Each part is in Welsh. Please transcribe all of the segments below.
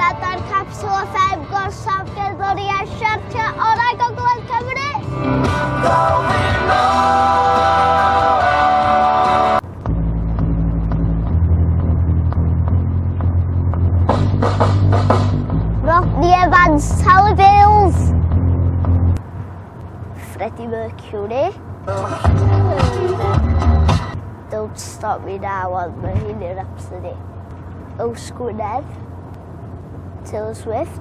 gwrando ar Capital FM, gorsaf gerddoriaeth siartio orau Gogledd Cymru. Rodney Evans, talu bills. Freddie Mercury. Don't Stop Me Now ond Bohemian Rhapsody. Yws Gwynedd. Taylor Swift.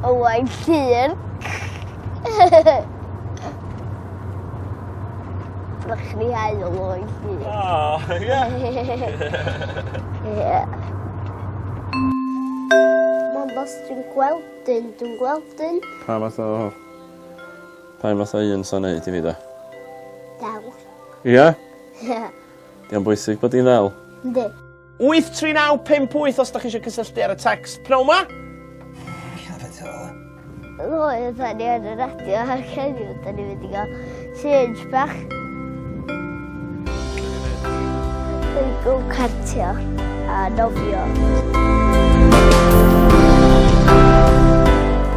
Owain Llŷr. Brychni haul Owain Llŷr. O, ie. Ie. Mond os dwi'n gweld un, dwi'n gweld un. Pa fath o... Pa fath o un sa'n neud i fi de? Del. Ie? Ie. Di o'n bwysig bod hi'n ddel? Yndi. 83958 os da chi eisiau cysylltu ar y text pnawn ma. Capital. Ddoe oedden ni ar y radio ac heddiw da ni'n mynd i gael change bach. Yn go-kartio a nofio.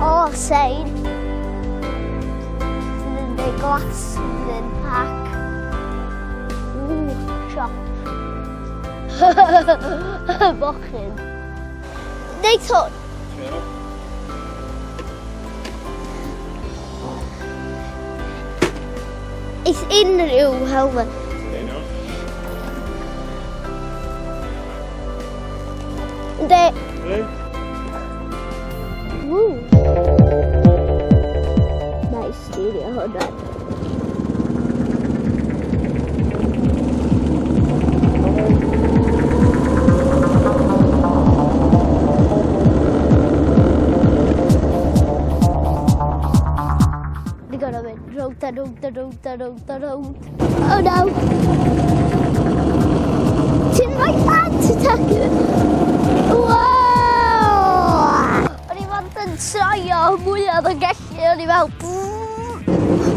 O, sein. Sydd yn dweud glas yn parc. Ww, siop. Mochyn. Neud hwn. Eith unrhyw helmet. Yndi. Ww. Nice sterio hwnna. Ni gorfod mynd rownd a rownd a rownd a rownd a rownd. Oh no! Ti'n rhoi heart attack! Wow! O'n i fod yn troio mwyaf o'n gallu, o'n i fel...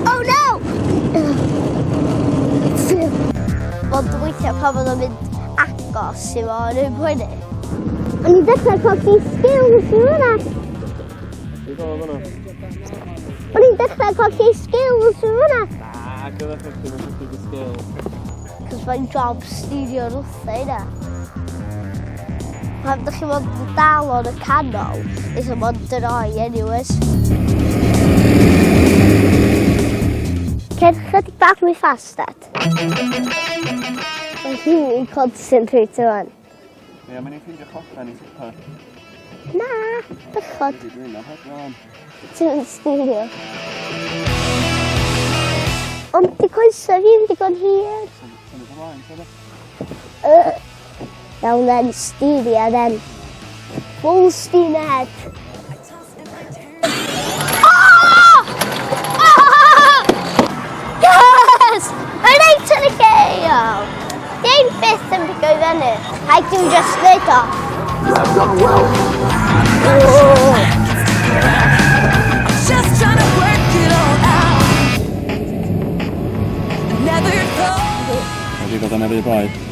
Oh no! Ond weithiau pan oedd o'n mynd agos i fo, o'n i'n poeni. O'n i'n dechrau colli skills fi fyna. O'n i'n dechrau colli skills fi fyna. Na, gyda chi ddim yn colli skills. Cos mae'n job sterio rwtha yna. Pan ydych chi mond yn dal o'n y canol, neith o mond droi anyways. Cer chydig bach mwy fast, Dad. Mae hi'n concentrate wan. Ie, mae'n i'n ffeindio chopran i swper. Na, bechod. Dwi'n dwi'n Ti'n mynd sterio. Ond di coesau fi'n digon hir. Symud ymlaen, symud. Iawn then, steerio then. Full steam ahead. Oh! Oh! Yes! Mae'n reit yn y lle! Dim byth yn pigo i fyny. Rhaid dwi'n just neud o. I've done well. Just trying to work it all out. Never thought. Wedi bod yn rhy boeth.